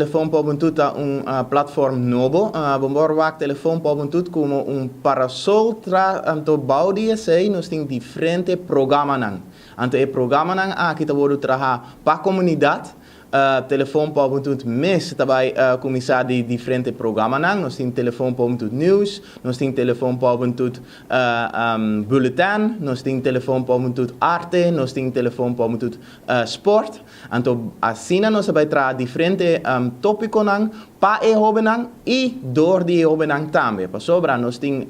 Telefon pa Hubentud ta un platform nobo. Bo por wak Telefon pa Hubentud como un parasol tra anto bou di esey nos tin diferente programanan. Anto e programanan aki ta wordo traha pa comunidad. Telefon pa Hubentud mes ta bay cuminsa di diferente programanan. Nos tin Telefon pa Hubentud Nieuws, nos tin Telefon pa Hubentud Bulletin, nos tin Telefon pa Hubentud Arte, nos tin Telefon pa Hubentud Sport. Anto asina nos ta bay traha diferente topiconan pa e hobennan y door di e hobennan tambe. Pasobra nos tin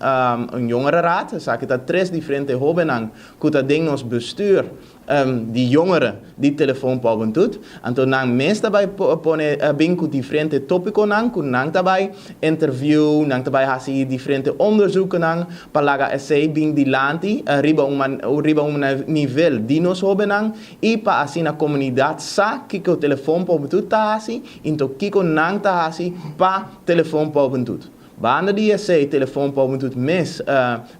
un jongerenraad, esaki ta tres diferente hobennan cu ta den nos bestuur di jongeren di Telefon pa Hubentud. Anto nan mes ta bay pone bin cu diferente topiconan cu nan ta bay interview, nan ta bay haci diferente onderzoekennan pa laga esey bin dilanti riba un nivel di nos hobennan y pa asina comunidad sa kico Telefon pa Hubentud ta haci, anto kico nan ta haci pa Telefon pa Hubentud. Banda di esey, Telefon pa Hubentud mes,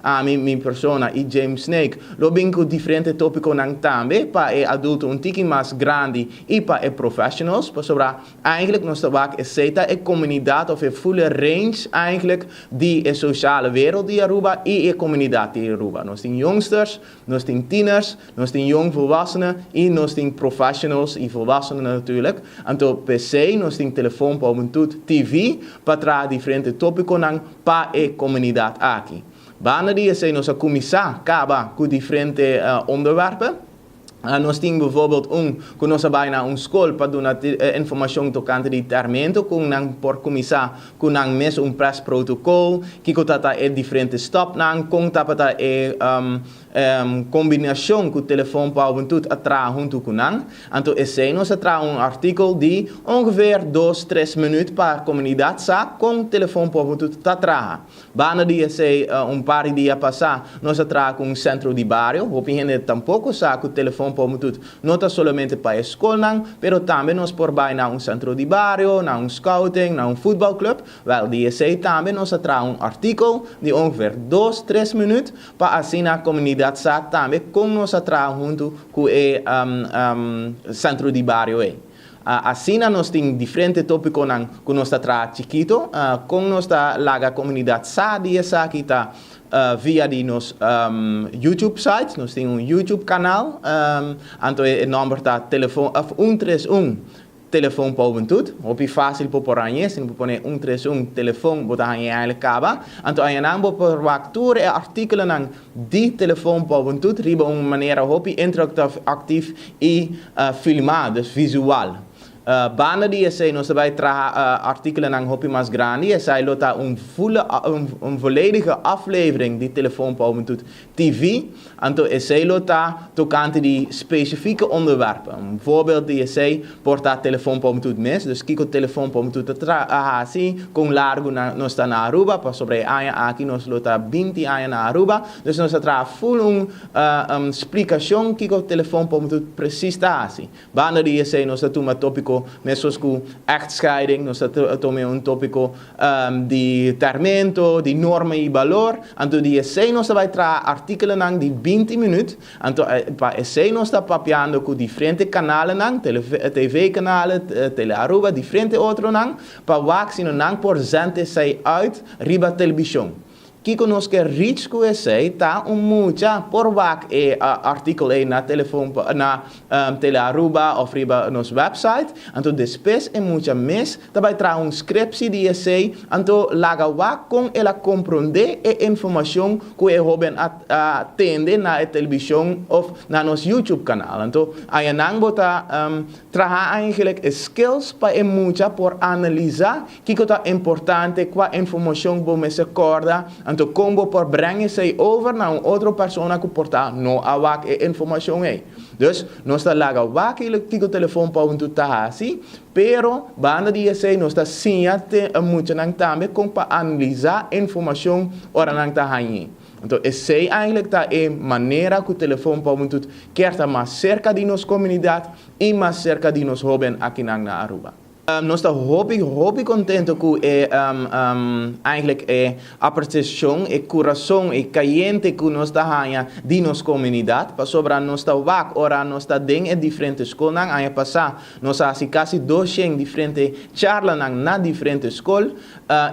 ami, mi persona y James Snake, lo bin cu diferente topiconan tambe pa e adulto un tiki mas grandi y pa e professionals, pasobra eigenlijk nos ta wak esey ta e comunidad of e full range eigenlijk di e sociale wereld di Aruba y e comunidad di Aruba. Nos tin youngsters, nos tin tieners, nos tin jong volwassenen y nos tin professionals y volwassenen natuurlijk. Anto p'esey nos tin Telefon pa Hubentud TV pa traha diferente topiconan pa e comunidad aki. Banda di esey nos a cuminsa caba cu diferente onderwerpen. Nos tin bijvoorbeeld un cu nos a bay na un school pa duna informacion tocante di termento, cu nan por cuminsa cu nan mes un press protocol, kico ta e diferente stapnan, con ta pa e combinacion cu Telefon pa Hubentud a traha hunto cu nan. Anto esey nos a traha un artikel di ongeveer 2, 3 minuut pa comunidad sa con Telefon pa Hubentud ta traha. Banda di esey, un par di dia pasa, nos a traha cu un centro di bario. Hopi hende tampoco sa cu Telefon pa Hubentud no ta solamente pa scolnan, pero tambe nos por bay na un centro di bario, na un scouting, na un voetbalclub. Wel, di esey tambe nos a traha un artikel di ongeveer 2, 3 minuut pa asina comunidad sa tambe con nos a traha hunto cu e centro di bario ey. Asina nos tin diferente topiconan cu nos ta traha chikito, con nos ta laga comunidad sa di esaki ta via di nos YouTube site. Nos tin un YouTube canal, anto e nomber ta telefon of 131 Telefon pa Hubentud. Hopi facil pa por hañ'e, si bo pone 131 telefon, bo ta hañ'e eigenlijk caba. Anto ayanan bo por wak tur e artikelnan di Telefon pa Hubentud riba un manera hopi interactief y filma, dus visual. Banda di esey nos ta bay traha artikelnan hopi mas grandi. Esey lo ta un volledige aflevering di Telefon pa Hubentud TV. Anto esey lo ta tocante di specifieke onderwerpen. Un voorbeeld di esey por ta Telefon pa Hubentud mes. Dus kico Telefon pa Hubentud ta hasi, con largo nos ta na Aruba, pasobra e aña aki nos lo ta 20 aña na Aruba. Dus nos ta traha full un explicacion kico Telefon pa Hubentud precies ta hasi. Banda di esey nos ta tuma topico mescos cu echtscheiding, nos ta tuma un topico di termento, di norma y balor. Anto di esey nos ta bay traha artikelnan di 20 minuut. Anto pa esey nos ta papiando cu diferente canalnan, TV kanalen, Tele Aruba, diferente otronan, pa wak sino nan por zend esey uit riba television. Kico nos ke reach cu esey ta un mucha por wak e artikel ey na telefon na Tele Aruba of riba nos website. Anto despues e mucha mes ta bay traha un scriptie di esey, anto laga wak con el a comprende e informacion cu e hoben a tende na e television of na nos YouTube canal. Anto ayanan bo ta traha eigenlijk e skills pa e mucha por analisa kico ta importante, cua informacion bo mester corda, anto con bo por brengen esey over na un otro persona cu por ta no a wak e informacion ey. Dus nos ta laga wak kico Telefon pa Hubentud ta hasi, pero banda di esey nos ta siña muchanan tambe con pa analisa informacion ora nan ta hañ'e. Anto esey eigenlijk ta e manera cu Telefon pa Hubentud kier ta mas cerca di nos comunidad y mas cerca di nos hoben aki na Aruba. Nos ta hopi, hopi contento cu e eigenlijk e apreciacion, e curason, e cayente cu nos ta haya di nos comunidad. Pasobra nos ta wak ora nos ta den e diferente scolnan. Aña pasa nos a haci casi 200 diferente charlanan na diferente scol.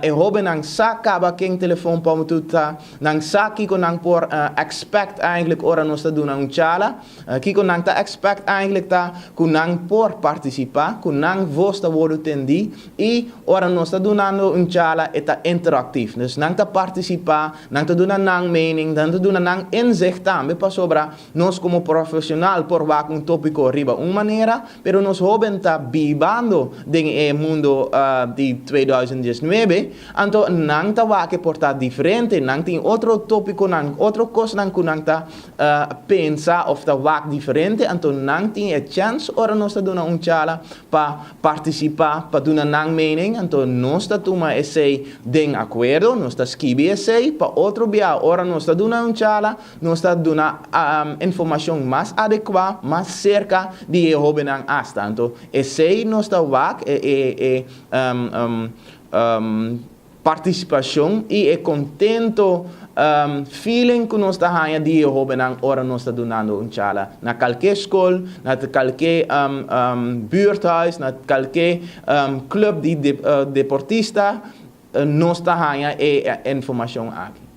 E hobennan sa caba ken Telefon Pa Hubentud ta, nan sa kico nan por expect eigenlijk ora nos ta duna un charla. Kico nan ta expect eigenlijk ta cu nan por participa, cu nan voz ta wordo tendi y ora nos ta dunando un charla e ta interactief. Dus nan ta participa, nan ta duna nan mening, nan ta duna nan inzicht tambe, pasobra nos como profesional por wak un topico riba un manera, pero nos hoben ta bibando den e mundo di 2019, anto nan ta wak por ta diferente, nan tin otro topiconan, otro cosnan cu nan ta pensa of ta wak diferente, anto nan tin e chance ora nos ta duna un charla pa participa, pa duna nan mening, anto nos ta tuma esey den acuerdo, nos ta skibi esey, pa otro bia ora nos ta duna un charla, nos ta duna informacion mas adecua, mas cerca di e hobennan hasta. Anto esey nos ta wak e participacion y e contento feeling cu nos ta haya di e hobennan ora nos ta dunando un charla na cualkier scol, na cualkier buurthuis, na cualkier club di deportista, nos ta haya e informacion aki.